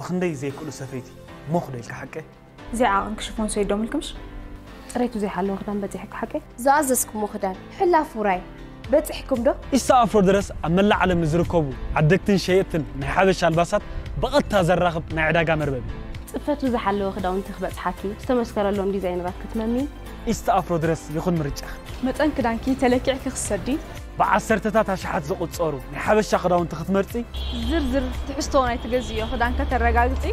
ክንደይ ዘይክእሉ ሰፈይቲ ሞኽ ዶ ኢልካ ሓቀ? እዚኣ ዓቕን ክሽፎን ሰይዶም ኢልክምሽ? ጽሬቱ ዘይሓለወ ክዳን በጺሕኪ ሓቀይ? ዝኣዘዝኩሞ ክዳን ሕላፍ ውራይ በጺሕኩም ዶ? ኢስታ ኣፍሮ ድረስ ኣብ መላእ ዓለም ዝርከቡ ዓደግትን ሸየጥትን ናይ ሓበሻ ኣልባሳት ብቐጥታ ዘራኽብ ናይ ዕዳጋ መርበብ እዩ። ጽፈቱ ዝሓለወ ክዳውንቲ ክበጽሓኪ ዝተመስከረሎም ዲዛይነራት ክትመሚ። ኢስታ ኣፍሮ ድረስ ይኹን ምርጫ። መጠን ክዳንኪ ተለኪዕኪ ክትሰዲ። ብዓሰርተታት ኣሽሓት ዝቑጸሩ ናይ ሓበሻ ክዳውንቲ ክትመርጺ። ዝርዝር ትሕዝቶ ናይ ትገዝእዮ ክዳን ከተረጋግጺ።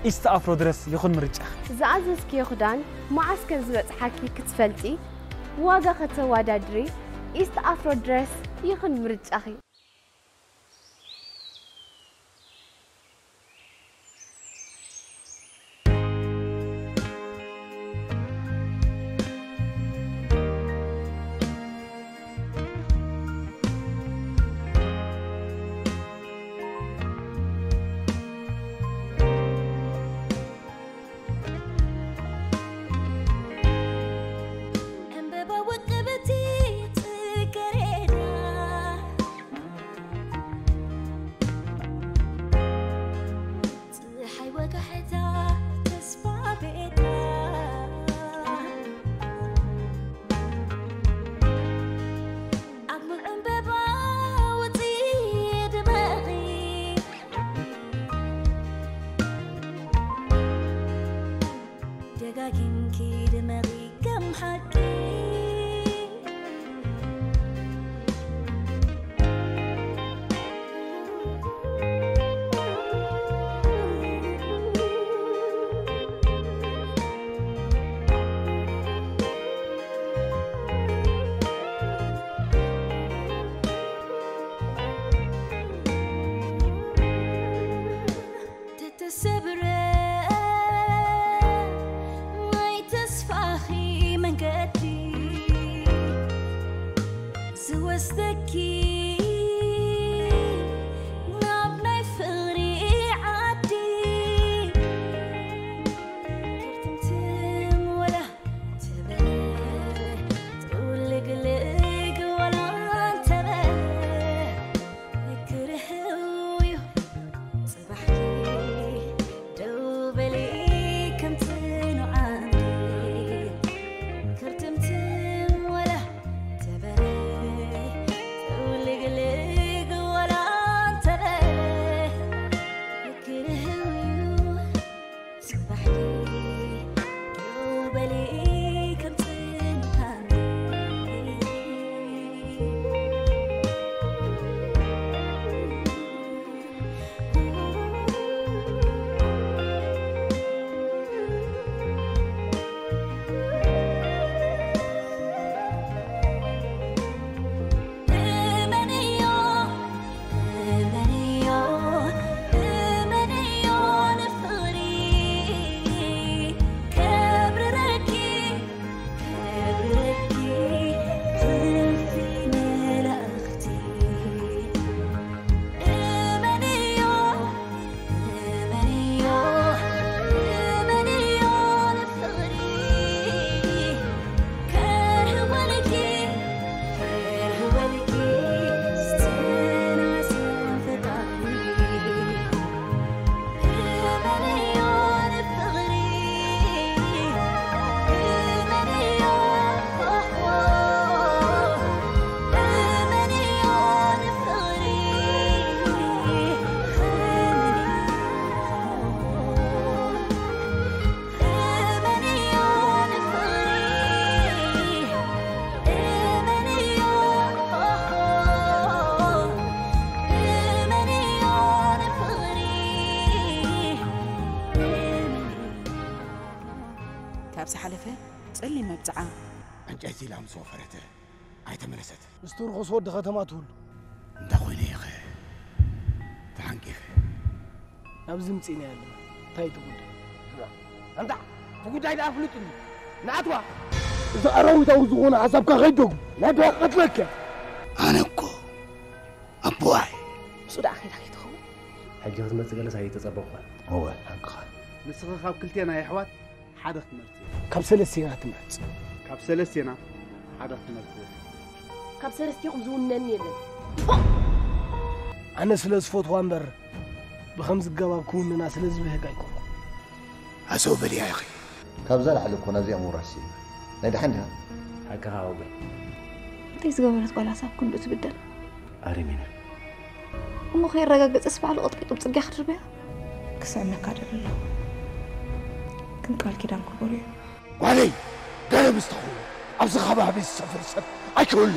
ኢስት ኣፍሮ ድረስ ይኹን ምርጫኺ። ዝኣዘዝክዮ ክዳን መዓስ ከም ዝበጽሓኪ ክትፈልጢ፣ ዋጋ ከተወዳድሪ፣ ኢስት ኣፍሮ ድረስ ይኹን ምርጫኺ። ካብ ዝሓለፈ ጸሊም መብጽዓ ዕንጨይቲ ኢላ ምስ ወፈረት ኣይተመለሰት። ምስ ትርኹስ ወዲ ከተማ ትህሉ። እንዳ ኮይነ ኢኸ ተሓንቂፈ። ናብዚ ምጺእና ኣለና። እንታይ እቲ ጉዳይ? ኣንታ እቲ ጉዳይ ደኣ ፍሉጥ እዩ። ንኣትዋ። እዚ ኣራዊታዊ ዝኾነ ሓሳብካ ከይደጉ ናይ ደዋ ቀትለካ። ኣነ እኮ ኣቦዋይ። ምስኡ ደኣ ኸይዳ ከይትኸውን። ሕጂ ክትመጽእ ገለስ ኣይተጸበቕኳን። እወ ሓቅኻ። ንስኺ ካብ ክልቴና የሕዋት ሓደ ክትመርጺ ኢኺ። ካብ ሰለስቴና ትምረጽ። ካብ ሰለስቴና ሓደ ክትመርጺ ኢኺ። ካብ ሰለስቴኹም ዝውነኒ የለን። ኣነ ስለ ዝፈትዋ እምበር ብኸም ዝገባብ ክውንና ስለ ዝበህግ ኣይኮንኩ። ኣሰው በልያ ኢኺ። ካብዛ ላዕሊ እኮ ናብዚኣ ምውራስ እዩ። ናይ ደሓን ዲኻ? ሓቅኻ ኣውገ። እንታይ ዝገበረት ጓል ኣሳብ ክንዱ ትብደል? ኣረሜና። እሞ ከይረጋገጸስ ባዕሉ ቀጥቂጡ ጽግያ ክድርበያ? ክስዕመካ ደለሎ። ግን ቃል ኪዳን ክቡር እዩ። ጓለይ ገለ ምስ ተኽእሎ ኣብዚ ከባቢ ዝሰፍር ሰብ ኣይክህሉ።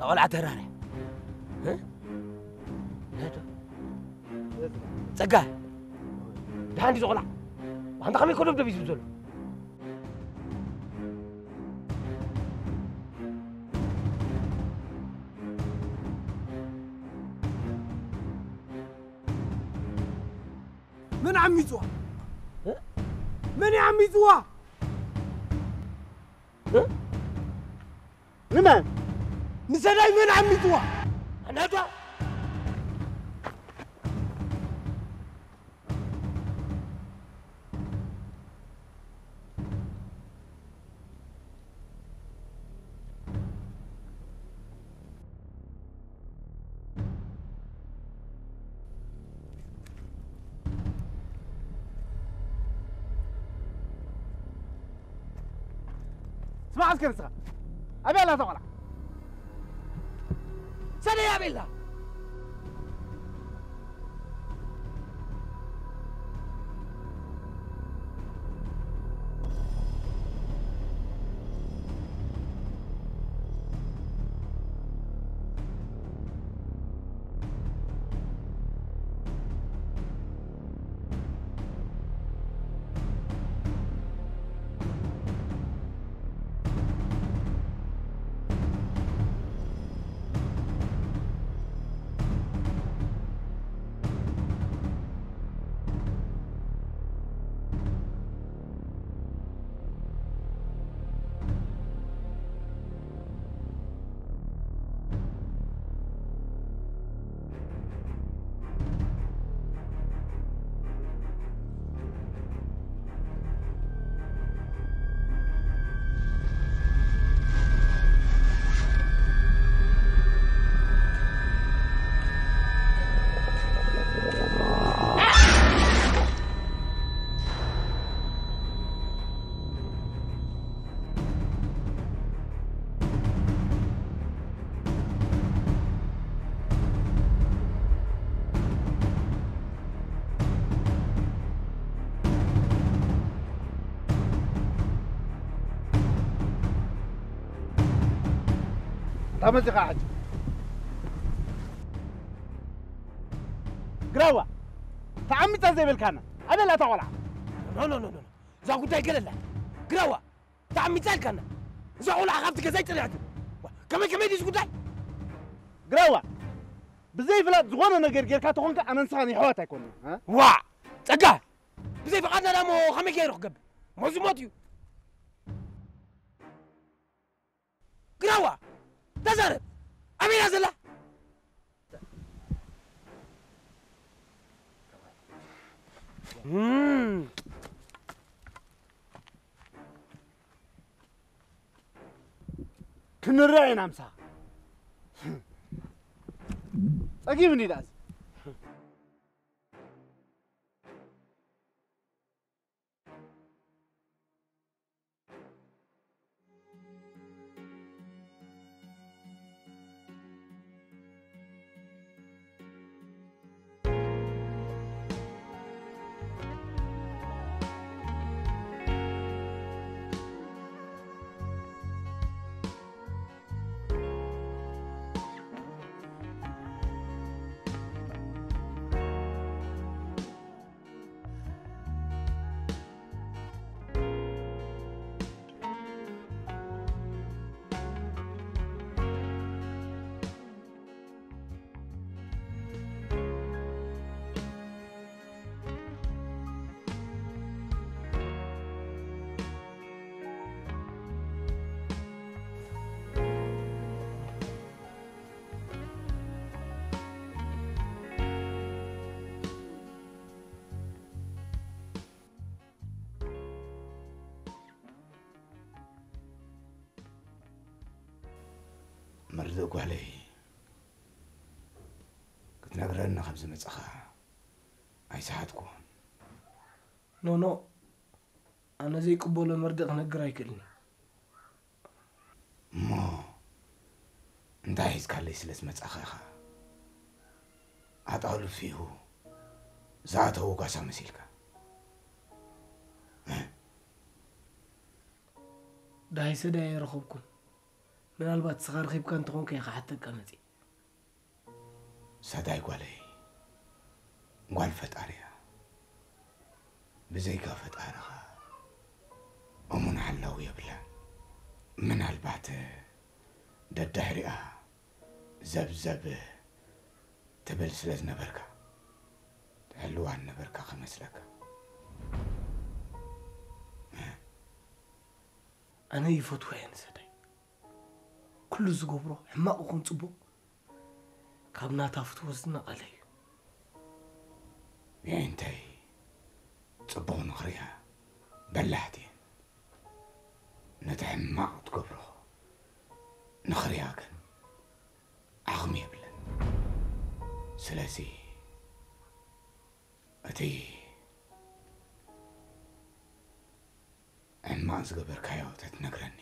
ቆልዓ ተራረ ጸጋ ደሓን ድዩ ቆልዓ? ኣንታ ከመይ ኮ ደብደብ እዩ ዘሎ? መን ዓሚፅዋ? መን ዓሚፅዋ? ንመን? ንሰዳይ መን ዓሚፅዋ? ኣናዳ ስማዕ እስከ ንስኻ ኣበይ ኣላ እታ ቆልዓ? ሰደይ ኣበይ ኣላ? ታመፂኻ ሕጂ ግራዋ ተዓሚፃ ዘይበልካና ኣበላ እታ ቆልዓ። ኖ ኖ ኖ ኖ፣ እዛ ጉዳይ ገለላ። ግራዋ ተዓሚፃ ኢልካና። እዛ ቆልዓ ካብቲ ገዛይ ጥሪያት። ከመይ ከመይ ድዩ ጉዳይ? ግራዋ ብዘይ ፍላጥ ዝኾነ ነገር ጌርካ ተኾንካ ኣነ ንስኻን ይሕዋት ኣይኮንና። ዋ ጸጋ፣ ብዘይ ፍቓድና ዳሞ ከመይ ገይሩ ክገብር? ሞት ዝሞት እዩ። ግራዋ ተዛረብ። ኣበይ እያ ዘላ? እም። ክንረአ ኢና ምሳኻ። ጸጊብኒ ዳስ። መርድእ ጓለይ ክትነግረኒ ከም ዝመጻኻ ኣይሰሓትኩን። ኖኖ፣ ኣነ ዘይቅበሎ መርድእ ክነግር ኣይክእልን። እሞ እንታይ ሒዝካለይ ስለ ዝመጻኻ ኢኻ? ኣጣውሉ ፊሁ ዝኣተዉ ጓሳ መሲልካ። እ? ዳሃይ ሰዳይ ኣይረኸብኩን። ምናልባት ንስኻ ረኺብካ እንተኾንካ እየ ክሓተካ መጺእ። ሰዳይ ጓለይ፣ ጓል ፈጣሪ እያ። ብዘይካ ፈጣሪ ኸኣ እሙን ሓላዊ የብላን። ምናልባት ደድሕሪኣ ዘብዘብ ትብል ስለ ዝነበርካ፣ ትሕልዋ ነበርካ ክመስለካ። ኣነ ይፈትዋ እየ ንሰዳይ። ኩሉ ዝገብሮ ሕማቕ ይኹን ጽቡቕ፣ ካብ ናታ ፍትወት ዝነቐለ እዩ። የዒንተይ ጽቡቕ ንኽሪኣ በላሕቲ እየን። ነቲ ሕማቕ ትገብሮ ንኽሪኣ ግን ዓቕሚ የብለን። ስለዚ እቲ ሕማቕ ዝገበርካዮ ተትነግረኒ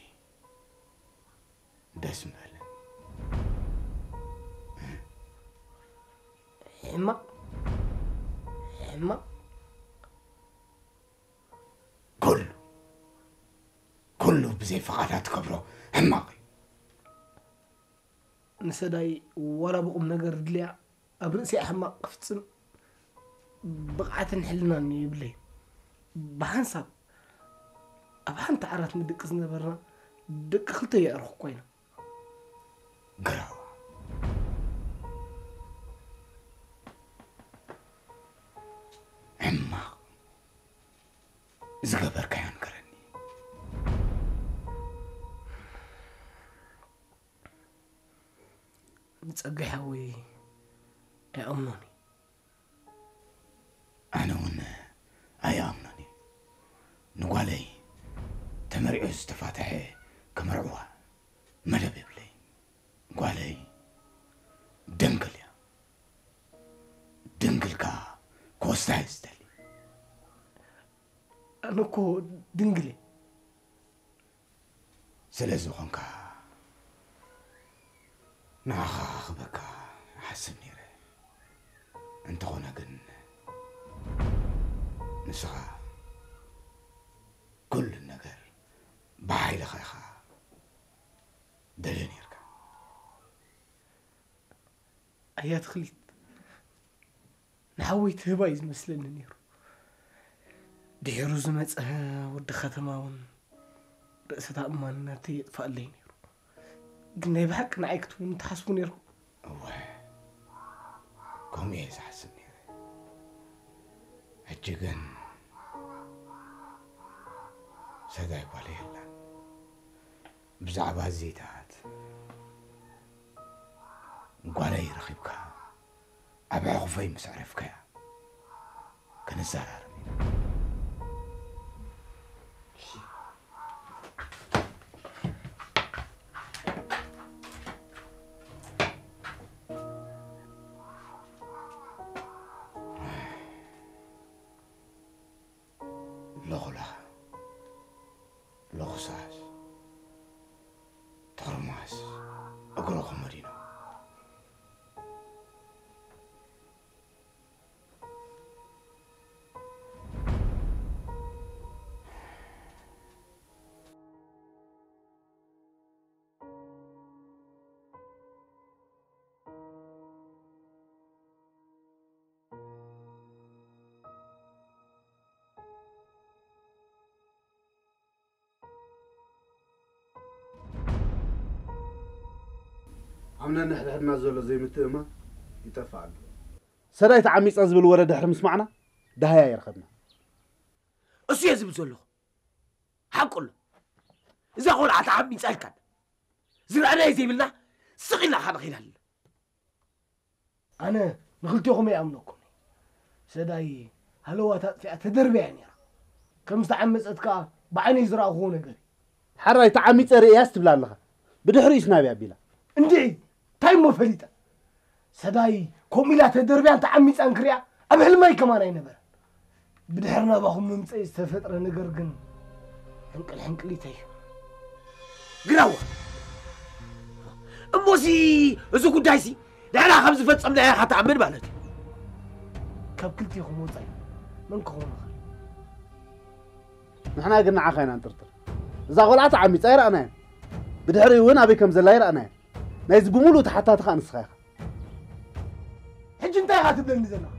ደስ ምበለን። ሕማቕ? ሕማቕ? ኩሉ፣ ኩሉ ብዘይ ፍቓዳ ትገብሮ ሕማቕ እዩ። ንሰዳይ ዋላ ብቑም ነገር ድልያ ኣብ ርእሲኣ ሕማቕ ክፍጽም ብቕዓትን ሕልናን የብለይን። ብሓንሳብ ኣብ ሓንቲ ዓራት ንድቂ ዝነበርና ደቂ ክልተ የዕሩኽ እኮ ኢና። ግራዋ፣ ሕማቕ ዝገበርካዮ ንገረኒ። ንጸጋይ ሓወይ ኣይኣምኖን እዩ። ኣነ እውን ኣይኣምኖን እዩ። ንጓለይ ተመሪዑ ዝተፋትሐ ክምርዕዋ መደብ የብለይን። ጓለይ ድንግል እያ። ድንግል ከኣ ክወስዳ እየ ዝደሊ። ኣነ እኮ ድንግል እየ። ስለ ዝኾንካ ንዓኻ ክበካ እሓስብ ነይረ። እንተኾነ ግን ንስኻ ኩሉ ነገር ብሓይልኻ ኢኻ ደልዮ ነይርካ። እያ ትኽሊት ንሓወይ ትህባ እዩ ዝመስለኒ ነይሩ። ድሒሩ ዝመጸ ወዲ ከተማ እውን ርእሰ ተኣማንነተይ የጥፋኣለይ ነይሩ። ግን ናይ ብሓቂ ንዓይ ክትብሉ ትሓስቡ ነይርኩም? እወ፣ ከምኡ እየ ዝሓስብ ነይረ። ሕጂ ግን ሰዳይ ጓለይ የላን። ብዛዕባ ኣዚታት ጓለይ ረኺብካ ኣብ ሕቑፈይ ምስ ኣዕረፍካያ ክንዘራረብ ኢና። ሎኹላ፣ ሎኹሳስ፣ ተርማስ፣ እግሮ ኮመዲኖ። ኣብ ነንሕድሕድና ዘሎ ዘይምትእምማን ይጠፍእ ኣሎ። ሰዳይ ተዓሚጻ ዝብል ወረ ድሕሪ ምስማዕና ደሃይ ኣይረኸብና። እሱ እየ ዝብል ዘለኹ። ሓቁ ኣሎ። እዛ ቆልዓ ተዓሚጻ ኢልካ ዝረኣናዮ ዘይብልና ስቕ ኢልና ኸዓ ንኸይድ ኣለና። ኣነ ንኽልቴኹም ኣይኣምነኩምን። ሰዳይ ሃለዋት ኣጥፊኣ ተደርብያ እያ ነይራ። ከም ዝተዓመጸት ከኣ ብዓይነይ ዝረኣኹዎ ነገር እዩ። ሓራይ ተዓሚጸ ርእያስ ትብላ ኣለኻ። ብድሕሪኡስ ናበይ ኣቢላ? እንድዒ፣ እንታይ እሞ ፈሊጠ? ሰዳይ ከምኡ ኢላ ተደርብያን ተዓሚጻን ክሪኣ ኣብ ሕልመይ ከማን ኣይነበረን። ብድሕሪ ናባኹም ምምጸይ ዝተፈጥረ ነገር ግን ሕንቅል ሕንቅሊተይ እዩ። ግራዋ፣ እሞሲ እዚ ጉዳይሲ ንሕና ከም ዝፈጸምናዮ ኢኻ ትኣምን ማለት እዩ። ካብ ክልቲኹም ወጻኢ መን ክኸውን ይኽእል? ንሕና ግን ንዓኻ ኢና ንጥርጥር። እዛ ቆልዓ ተዓሚጻ ኣይረኣናያን። ብድሕሪኡ እውን ኣበይ ከም ዘላ ኣይረኣናያን። ናይዚ ብምሉእ ተሓታቲ ኸኣ ንስኻ ኢኻ። ሕጂ እንታይ ኢኻ ትብለኒ ዘለኻ?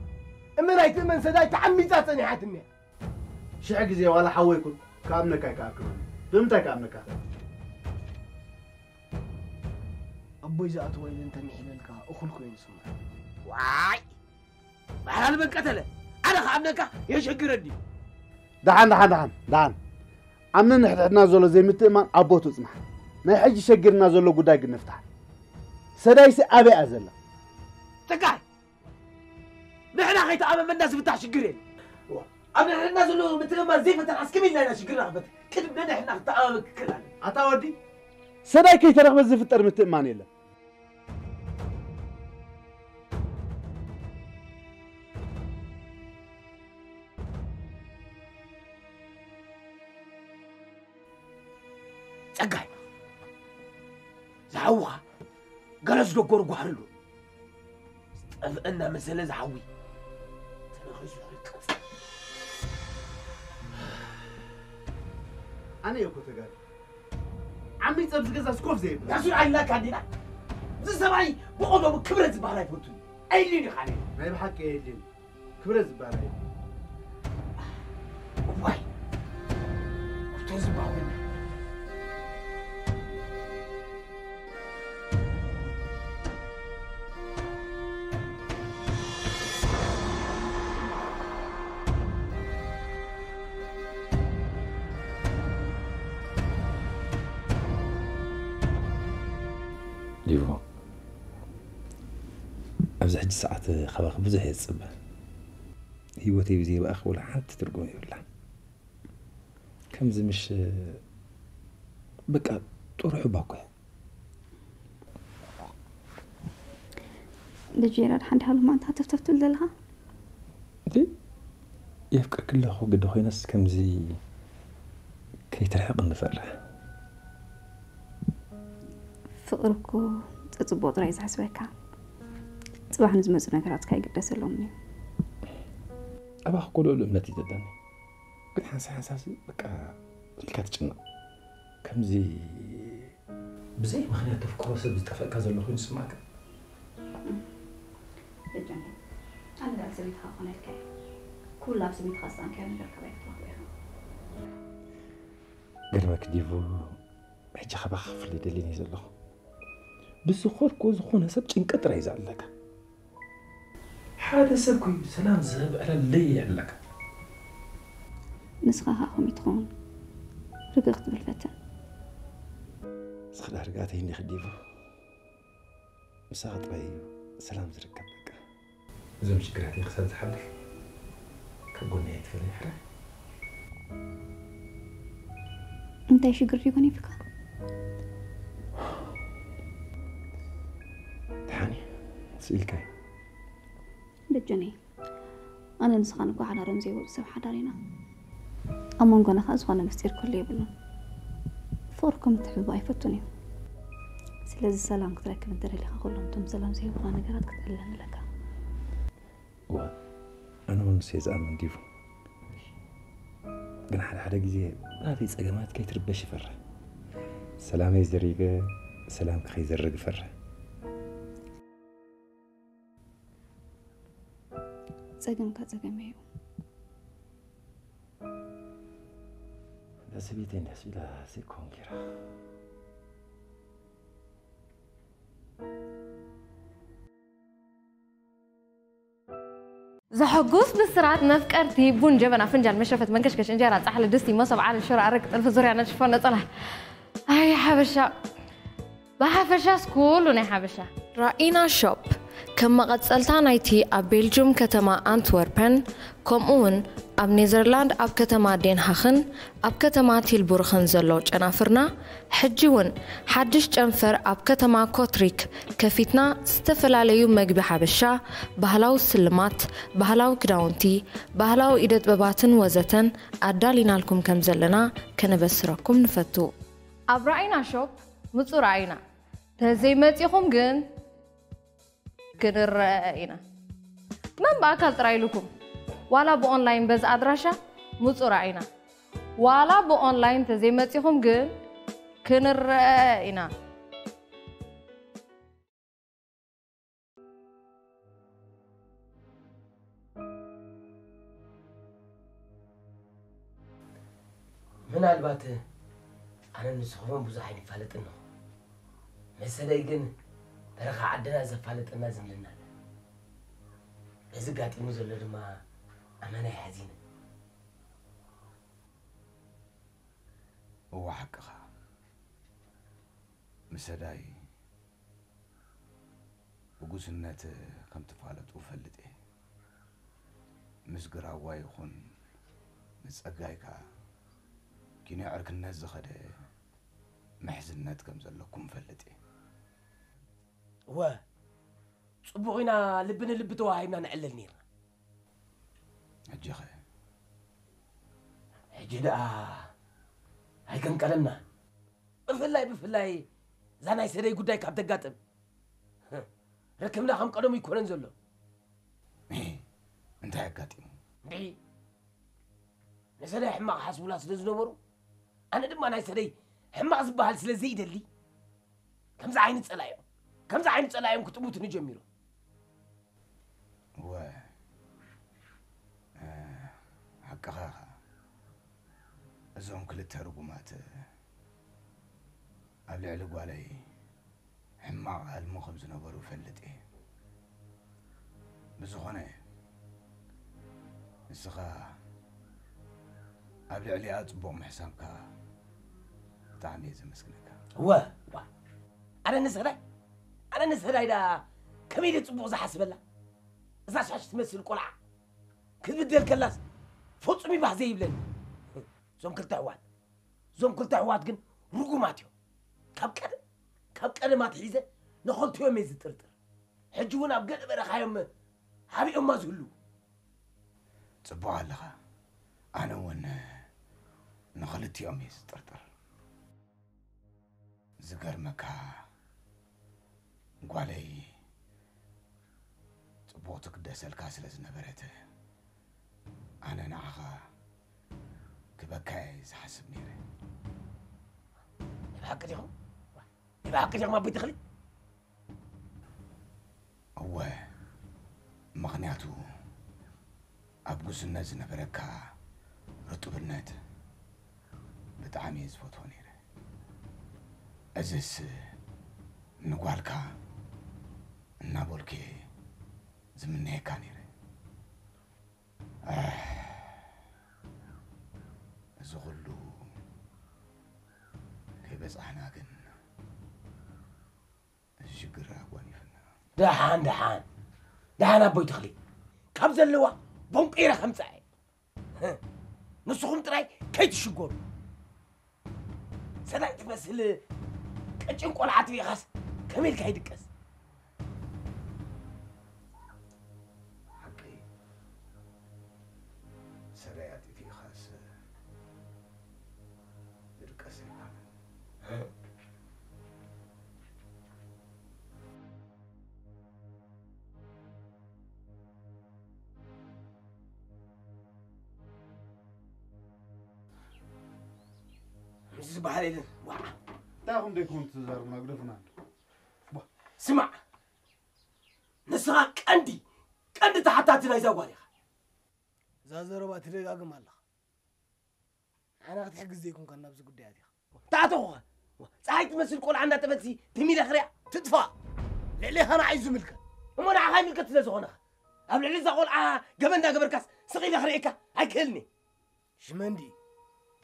እመን ኣይትእመን ሰዳይ ተዓሚጻ ጸኒሓትኒ እያ። ሽሕ ግዜ ዋላ ሓወይ ኩን ክኣምነካ ኣይከኣልኩን። ብምንታይ ክኣምነካ? ኣቦይ ዝኣተወ ኢለ እንተምሒለልካ እኹል ኮይኑ ይስምዓኒ። ዋይ! ባህላል መን ቀተለ? ኣነ ክኣምነካ የሸግረኒ። ደሓን፣ ደሓን፣ ደሓን፣ ደሓን። ኣብ ነንሕድሕድና ዘሎ ዘይምትእማን ኣብ ቦትኡ ጽንሓ። ናይ ሕጂ ሸጊርና ዘሎ ጉዳይ ግን ንፍታሕ። ሰዳይሲ ኣበይ እያ ዘላ? ጸጋይ! ንሕና ከይተኣማመንና ዝፍታሕ ሽግር የለን። እዋ፣ ኣብ ንሕና ዘሎ ምትእምማን ዘይፈተናስ ከመይ ኢልና ኢና ሽግርና ክንፈትሕ? ቅድሚ ነንሕና ክንተኣማመን ክክእል ኣለና። ኣታ ወዲ፣ ሰዳይ ከይተረኽበ ዝፍጠር ምትእምማን የለን። ጸጋይ፣ ዝሓውኻ ገለ ዝደጎሩ ጓህሪ ኣሎ። ዝጠፍአ እናመሰለ ዝሓዊ ተነኺሱ ይቀጽል። ኣነ እየ እኮ ተጋሩ። ዓሚፀ ኣብዚ ገዛ ስኮፍ ዘይብል። ያሱን ኣይላካ እንዲና። እዚ ሰብኣይ ብቐደሙ ክብረት ዝበሃል ኣይፈቱን። ኣይልን ኢኻ ነይሩ። ናይ ብሓቂ የድልየኒ። ክብረት ዝበሃል የለን። እዋይ፣ እቶ ዝባውን። ሊቮ፣ ኣብዚ ሕጂ ሰዓት ካባኺ ብዙሕ እየ ዝጽበ። ህይወተይ ብዘይባእኺ ወላ ሓንቲ ትርጉም የብላን። ከምዚ ምሽ በቃ ጥሩሑ ባኮ። ልጄ፣ ራድ ሓንቲ ሃሉ ማንታ ተፍተፍ ትብል ዘለኻ? እቲ የፍቅርኪ ኣለኹ ግዲ ኮይነስ ከምዚ ከይትርሕቕ እንፈርሕ። ፍቕሪ እኮ ጽጽቡቕ ጥራይ ዘሕስበካ። ጽባሕ ንዝመጹ ነገራት ከይግደሰሎም እዩ። ኣባኺ እኮ ልዑል እምነት እዩ ዘለኒ። ግን ሓንሳብ ሓንሳብ በቃ ኢልካ ትጭነቕ። ከምዚ ብዘይ ምኽንያት ተፍቅሮ ሰብ ዝጠፍአካ ዘሎ ኮይኑ ዝስምዓካ። ጀኒ፣ ኣነ ዳኣ ሰበይትኻ ክኾነልካ እየ። ኩሉ ኣብ ስሜትኻ ዝሰኣንካዮ ነገር ካባይ ክትረኽቦ ኢኻ። ገርመክ ዲቡ፣ ሕጂ ካባኻ ክፍለ ደልየን እየ ዘለኹ። ብዝኸድኩ ዝኾነ ሰብ ጭንቀት ጥራይ እዩ ዝኣለካ። ሓደ ሰብ ኮይኑ ሰላም ዝህብ ዕለል ኣለካ። ንስኻ ኸኣ ከምኡ ትኸውን። ርግእ ክትብል ፈትን። እስኺ ዳኣ ርግኣተይ እንዲኺ ዲቡ። ምሳኺ ጥራይ እዩ ሰላም ዝርከብ በቃ። እዞም ሽግራተይ ክሳብ ዝሓልፍ ካብ ጎነይ ኣይትፈለይ ሕራይ። እንታይ ሽግር ድዩ ገኒፍካ? ደሓን እዩ። ስኢልካ እዩ። በጀነይ፣ ኣነ ንስኻን እኮ ሓዳሮም ዘይወፁ ሰብ ሓዳር ኢና። ኣብ መንጎና ከዓ ዝኾነ ምስጢር ክህሉ የብሉን። ፍቕርኩም ክትሕብኡ ኣይፈቱን እዩ። ስለዚ ሰላም ክትረክብ እንተደሊኻ ኩሎም እቶም ሰላም ዘይህቡኻ ነገራት ክትዕልለን ኣለካ። እዋ ኣነ እውን ንሱ እየ ዝኣምን ዲቡ። ግን ሓደ ሓደ ግዜ ናተይ ጸገማት ከይትርበሽ ይፈርሕ። ሰላመይ ዘሪገ ሰላምኪ ከይዘርግ ይፈርሕ። ጸገምካ ጸገመይ እዩ። እዛ ሰበይተይ እንድሕስ ኢላ ዘይኮን ጌራ። ዘሐጉስ ብስራት መፍቀርቲ ቡን ጀበና ፍንጃል መሽረፈት መንከሽከሽ እንጀራ ጻሕሊ ድስቲ መሶብ ዓለል ሽሮ ኣረቂ ጥልፊ ዙርያ ነጭ ሽፎን ነጸላ ኣይ ሓበሻ ብሓፈሻስ ኩሉ ናይ ሓበሻ። ራኢና ሾፕ ከም መቐጸልታ ናይቲ ኣብ ቤልጁም ከተማ ኣንትወርፐን ከምኡውን ኣብ ኔዘርላንድ ኣብ ከተማ ዴንሃኽን ኣብ ከተማ ቲልቡርኽን ዘሎ ጨናፍርና ሕጂ እውን ሓድሽ ጨንፈር ኣብ ከተማ ኮትሪክ ከፊትና ዝተፈላለዩ መግቢ ሓበሻ፣ ባህላዊ ስልማት፣ ባህላዊ ክዳውንቲ፣ ባህላዊ ኢደ ጥበባትን ወዘተን ኣዳሊናልኩም ከም ዘለና ከነበስረኩም ንፈቱ። ኣብ ራኢና ሾፕ ምጹ ራኢና ተዘይመጺኹም ግን ክንረአ ኢና። መን ብኣካል ጥራይ ኢሉኩም ዋላ ብኦንላይን በዚ ኣድራሻ ምጹ ራኢና። ዋላ ብኦንላይን ተዘይመጺኹም ግን ክንረአ ኢና። ምናልባት ኣነ ንስኹምን ብዙሕ ኣይንፋለጥን ንኹን። መሰለይ ግን በረኻ ዓድና ዘፋልጠና ዝምድና ኣለ። በዚ ጋጢሙ ዘሎ ድማ ኣመና እዩ ሓዚነ። እወ ሓቅኻ። ምሰዳይ ብጉስነት ከም ትፋለጡ እፈልጥ እየ። ምስ ግራዋ ይኹን ምስ ጸጋይ ከኣ ኪኖ ዕርክነት ዝኸደ ምሕዝነት ከም ዘለኩም እፈልጥ እየ። እወ፣ ጽቡቕ ኢና፣ ልቢ ንልቢ ተዋሃሂብና ንዕልል ኔርና። ሕጂኸ? ሕጂ ደኣ ኣይከም ቀደምና። ብፍላይ ብፍላይ እዛ ናይ ሰደይ ጉዳይ ካብ ተጋጥም ርክብና ከም ቀደሙ ይኮነን ዘሎ። እንታይ ኣጋጢሙ? እንድዒ ንሰደይ ሕማቕ ሓስቡላ ስለ ዝነበሩ ኣነ ድማ ናይ ሰደይ ሕማቕ ዝበሃል ስለ ዘይደሊ ከምዚ ዓይነት ጸላኢኦም ከምዚ ዓይነት ጸላኢኦም ክጥምቱኒ ጀሚሮም። እወ፣ እ፣ ሓቅኻ ኢኻ። እዞም ክልተ ርጉማት ኣብ ልዕሊ ጓለይ ሕማቕ ኣልሞ ከም ዝነበሩ እፈልጥ እየ። ብዝኾነ፣ ንስኻ ኣብ ልዕሊኣ ጽቡቕ ምሕሳብካ ብጣዕሚ እየ ዘመስግነካ። እወ፣ እወ። ኣነ ንሰዳይ ኣነ ንሰዳይ ዳ ከመይ ደ ጽቡቕ ዝሓስበላ? እዛ ሻሽ ትመስል ቆልዓ ክትብደል ከላስ ፈጹም ይባህ ዘይብለኒ። እዞም ክልተ ኣሕዋት እዞም ክልተ ኣሕዋት ግን ርጉማት እዮም። ካብ ቀደም ካብ ቀደም ኣትሒዘ ንኸልቲኦም እየ ዝጥርጥር። ሕጂ እውን ኣብ ገለ በረኻ እዮም ሓቢኦማ ዝህልዉ። ጽቡቕ ኣለኻ። ኣነ እውን ንኽልቲኦም እየ ዝጥርጥር። ዝገርመካ ጓለይ ጽቡቕ ትግደሰልካ ስለ ዝነበረት ኣነ ንዓኻ ክበካ እየ ዝሓስብ ነይረ። ናይ ብሓቂ ዲኹም? ናይ ብሓቂ ዲኹም ኣቦይ ተኽሊ? እወ፣ ምኽንያቱ ኣብ ጉስነት ዝነበረካ ርጡብነት ብጣዕሚ እየ ዝፈትዎ ነይረ። እዝስ ንጓልካ እናበልኩ እየ ዝምነየካ ነይረ። ኣሕ፣ እዚ ኹሉ ከይበጻሕና ግን እዚ ሽግር ኣጓኒፍና። ደሓን፣ ደሓን፣ ደሓን ኣቦይ ተኽሊ፣ ካብ ዘለዋ ቦንቂረ ከምጽኣ እየ። ንስኹም ጥራይ ከይትሽገሩ። ሰዳይ ትመስል ቀጭን ቆልዓ ኣጥፊእኻስ ከመይ ኢልካ ይድቀስ? ሓቂ፣ ሰዳይ ኣጥፊእኻስ ዝድቀስ ኣይኮነን። ምስ ዝበሃል የለን። ዋዓ። እንታይ ኢኹም ደይኮኑ ትዛረቡና? ግደፉና እንዶ። ቧ። ስማዕ፣ ንስኻ ቀንዲ፣ ቀንዲ ተሓታቲ ናይዛ ጓል ኢኻ። እዛ ዘረባ ትደጋግም ኣለኻ። ንዓና ክትሕግዝ ዘይኮንካ ናብዚ ጉዳይ ኣቲኻ። ተኣተኹኻ። ጸሓይ ትመስል ቆልዓ እንዳጠበትሲ ትም ኢለ ክሪኣ። ትጥፋእ። ልዕሌኻ ንዓይ ዝምልከት። እሞ ንዓኻ ይምልከት ስለ ዝኾነኻ። ኣብ ልዕሊ እዛ ቆልዓ ገበን እንዳገበርካስ ስቕ ኢለ ክርእየካ ኣይክእልን እየ። ሽመንዲ፣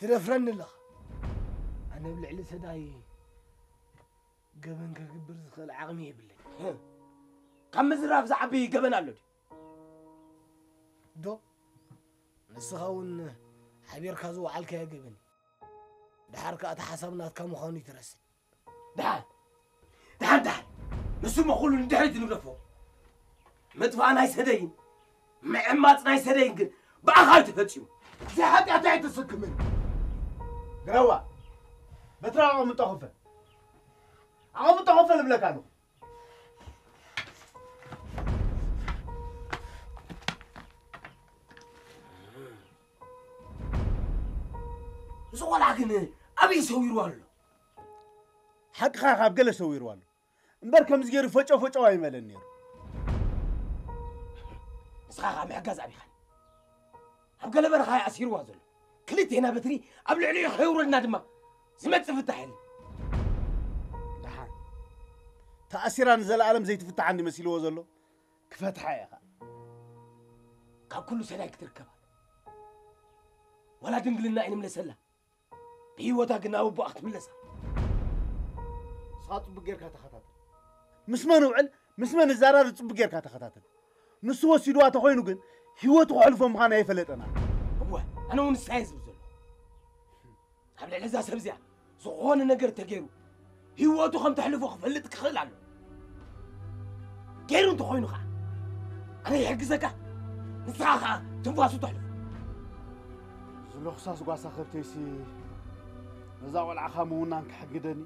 ትደፍረኒ ኣለኻ። ኣነ ኣብ ልዕሊ ሰዳይ ገበን ከግብር ዝኽእል ዓቕሚ የብለይ። ካብ ምዝራፍ ዝዓቢ ገበን ኣሎ ድዩ? ዶ? ንስኻ እውን ሓቢርካ ዝወዓልካዮ ገበን እዩ። ደሓር ከኣ እቲ ሓሳብ ናትካ ምዃኑ ይትረስዕ። ደሓን፣ ደሓን፣ ደሓን። ንሱ እሞ ኩሉ ንድሕሪት ንግደፎ። ምጥፋእ ናይ ሰደይን ምዕማጽ ናይ ሰደይን ግን ብኣኻ እዩ ተፈጺሙ። እዚ ሓጢኣት ኣይትስክምን። ግራዋ፣ በትራ ኣቐምጦ ክፈል። ኣቐምጦ ክፈል እብለካ ኣለኹ። እዚ ቆልዓ ግን ኣበይ ሰዊርዋ ኣሎ? ሓቅኻ ካብ ገለ ሰዊርዋ ኣሎ። እምበር ከምዚ ገይሩ ፈጨው ፈጨው ኣይመለን ነይሩ። ንስኻ ኸኣ ምሕጋዝ ኣቢኻኒ። ኣብ ገለ በረኻ እዩ ኣሲርዋ ዘሎ። ክልቴና በትሪ ኣብ ልዕሊኡ ከየውረድና ድማ ዝመጽእ ፍታሕ የለን። ደሓን ተኣሲራ ንዘለኣለም ዘይትፍታሕ እንዲ መሲልዎ ዘሎ ክፈትሓ እየ ኸኣ። ካብ ኩሉ ሰናይ ክትርከብ ኣለዎ። ዋላ ድንግልና ኣይንምለሰላ። ብህይወታ ግን ናብ ኣቦኣ ክትምለሳ። ንስኻ ጽቡቅ ጌርካ ተኸታተል። ምስ መን እውዕል፣ ምስ መን እዛራርብ ጽቡቅ ጌርካ ተኸታተል። ንሱ ወሲድዋ ተኾይኑ ግን ህይወቱ ከሕልፎ ምዃኑ ኣይፈለጠና። እወ፣ ኣነ እውን ንሳ እየ ዝብል ዘለኹ። ኣብ ልዕሊ እዛ ሰብ እዚኣ ዝኾነ ነገር ተገይሩ ህይወቱ ከም ተሕልፎ ክፈልጥ ክኽእል ኣሎ። ገይሩ እንተኾይኑ ኸዓ ኣነ ይሕግዘካ፣ ንስኻ ኸዓ ትንፋሱ ተሕልፎ። እዚ ሎኽሳስ ጓሳ ከብተይሲ ነዛ ቆልዓኻ ምውናን ክሕግደኒ።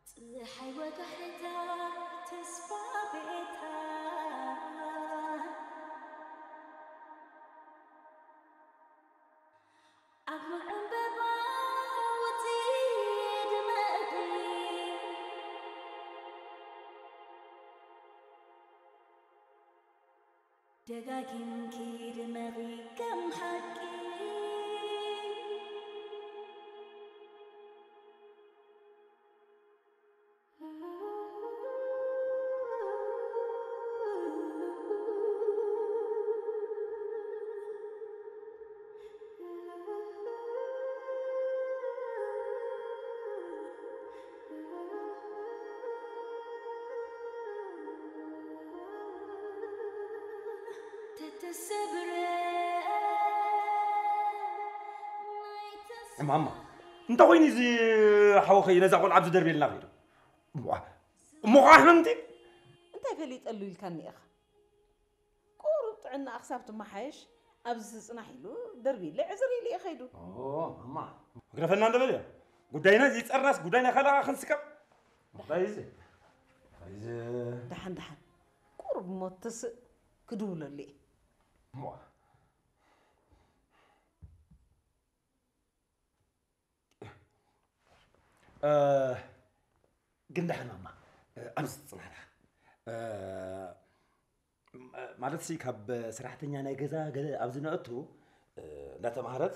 ጸሓይ ወጋሕታ ተስፋ ቤታ ኣብ ዕምበባ ወጺ ድመቒ ደጋጊምኪ ድመቒ ከም ሓቂ። እማማ፣ እንታይ ኮይኑ እዚ ሓወኸይ ነዛ ቆልዓ ኣብዚ ደርብየልና ከይዱ? እሞ፣ እሞ ኸዓ ሕምምቲ? እንታይ ፈሊጠሉ ኢልካኒ ኢኻ? ቁሩብ ጥዕና ክሳብ ትመሓየሽ ኣብዚ ትጽናሕ ኢሉ ደርብይለይ ዕዝር ኢሉ እዩ ከይዱ። ኦ፣ ማማ፣ ግደፈና እንዶ በልዮ። ጉዳይና ዘይጸርናስ ጉዳይ ናይ ካልእ ክንስከም። ጉዳይ እዚ፣ ጉዳይ እዚ። ደሓን፣ ደሓን። ቁሩብ እሞ ትስእ ክድውለሉ እየ። እሞ። እ፣ ግን ደሓን ማማ፣ እ፣ ኣብዚ ትጽናሕ ደኣ። እ፣ ማለት ሲ ካብ ሰራሕተኛ ናይ ገዛ ገለ ኣብዚ ነእቱ፣ እ፣ እንዳተማሃረት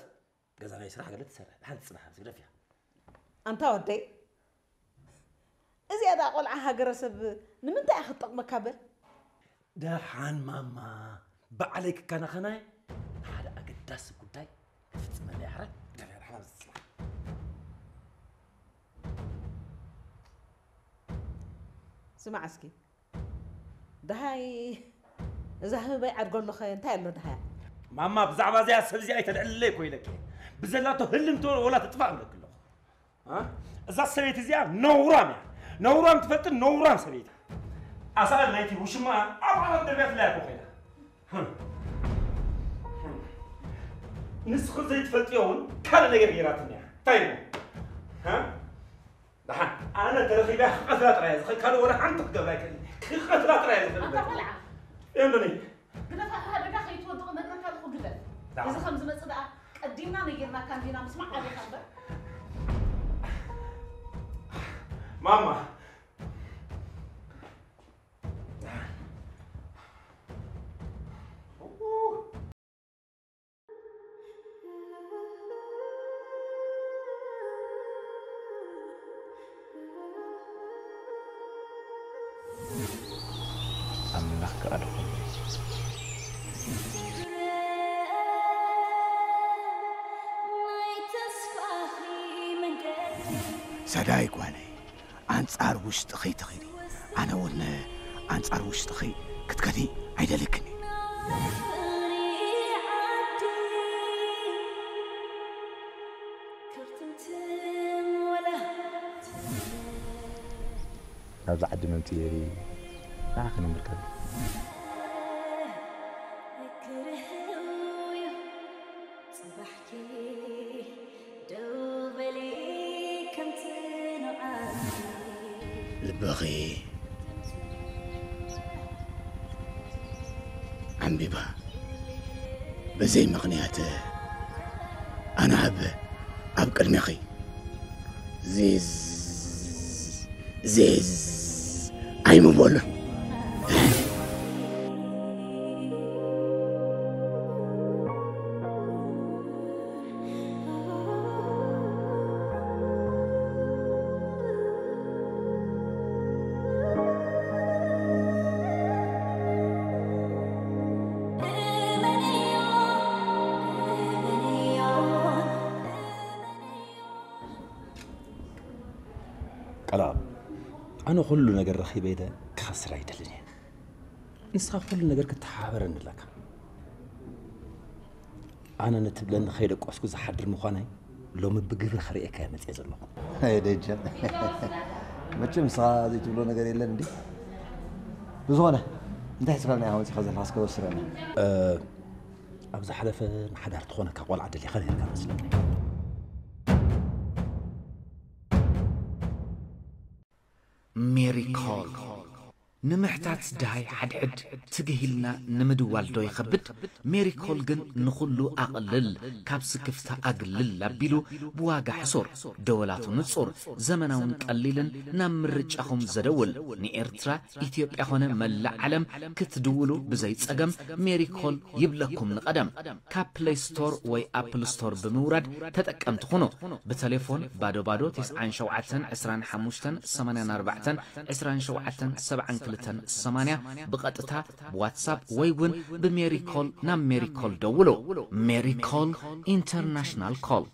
ገዛ ናይ ስራሕ ገለ ትሰርሕ። ደሓን ትጽናሕ ኣብዚ ግደፍያ። ኣንታ ወደይ፣ እዚኣ ደኣ ቆልዓ ሃገረሰብ ንምንታይ እያ ክትጠቕመካ በል? ደሓን ማማ፣ ባዕለይ ክከናኸናይ ሓደ ኣገዳሲ ጉዳይ ክፍጽመለይ። ሕራይ ግደፍያ፣ ደሓን ኣብዚ ትጽናሕ። ስማዕ እስኪ፣ ደሃይ እዛ ህበይ ዓድጎ ኣለኸ እንታይ ኣሎ ደሃያ? ማማ፣ ብዛዕባ እዚኣ ሰብ እዚኣ ኣይተልዕልለይ እኮ ኢለኪ። ብዘላቶ ህልምቶ ወላ ትጥፋእ እብለኪ ኣለኹ። እ? እዛ ሰበይቲ እዚኣ ነውራም እያ። ነውራም ትፈልጥን ነውራም ሰበይቲ። ኣሳእል ናይቲ ውሽማ ኣብ ዓለም ደርብያ ትለያ እኮ ኮይና። ህም። ህም። ንስኺ ዘይትፈልጥዮ እውን ካልእ ነገር ገይራትኒ እያ። እንታይ እሞ? እ? ደሓን፣ ኣነ ተረኺበ ክቐትላ ጥራይ እየ ዝኽእል፣ ካልእ ወላ ሓንቲ ክገብራ ኣይክእልን። ክቐትላ ጥራይ እየ ዝኽእል። ኣታ ቆልዓ። እዮም ዶኒ። ግደፋ፣ ሓደጋ ከይትወድቕ እነግረካ ኣለኹ፣ ግደፍ። ደሓን። እዚ ከም ዝመጽእ ደኣ ቀዲምና ነጊርናካ እንዲና፣ ምስማዕ ኣበይካ እምበር። ማማ። ደሓን። ኣምላኽ ከኣ ድኾነ። ሰዳይ ጓለይ፣ ኣንጻር ውሽጥኺ ትኺዲ። ኣነ እውን ኣንጻር ውሽጥኺ ክትከዲ ኣይደልክን። ናብዛ ዓዲ መምፅእ እየ ንዓኺ ንምልከት። ልብኺ ዓንቢባ ብዘይ ምኽንያት ኣነ ኣብ ኣብ ቅድሜኺ ዚዝ ዚዝ ኣይምበሉን። ቀልኣብ፣ ኣነ ኩሉ ነገር ረኺበ ኢለ ክኸስር ኣይደልን እየ። ንስኻ ኩሉ ነገር ክተሓባበረኒ ኣለካ። ኣነ ነቲ ብለኒ ከይደቀስኩ ዝሓድር ምዃነይ ሎሚ ብግብሪ ከርእየካ እየ መፅየ ዘለኹ። ኣየ ደጀን፣ መቸም ንስኻ ዘይትብሎ ነገር የለን እንዲ። ብዝኾነ፣ እንታይ ሒዝካልና ኢኻ መፂኻ ዘለኻ? እስከ ወስረና። እ፣ ኣብ ዝሓለፈ ንሓዳር ትኾነካ ቆልዓ ደሊኻ ነርካ መስለኒ። ሜሪ ኮል። ንምሕታት ድሃይ ሓድሕድ ትግህ ኢልና ንምድዋል ዶ ይኸብድ? ሜሪ ኮል ግን ንኹሉ ኣቕልል፣ ካብ ስክፍታ ኣግልል ኣቢሉ ብዋጋ ሕሱር፣ ደወላቱ ንጹር፣ ዘመናውን ቀሊልን ናብ ምርጫኹም ዘደውል፣ ንኤርትራ፣ ኢትዮጵያ ኾነ መላእ ዓለም ክትድውሉ ብዘይ ጸገም ሜሪ ኮል ይብለኩም ንቐደም። ካብ ፕለይ ስቶር ወይ ኣፕል ስቶር ብምውራድ ተጠቀምቲ ኩኑ። ብተሌፎን ባዶ ባዶ ተስዓን ሸውዓተን ዕስራን ሓሙሽተን ሰማንያን ኣርባዕተን ዕስራን ሸውዓተን ሰብዓን ክልተን ሰማንያ፣ ብቐጥታ ብዋትሳፕ ወይ እውን ብሜሪኮል ናብ ሜሪኮል ደውሉ። ሜሪኮል ኢንተርናሽናል ኮል።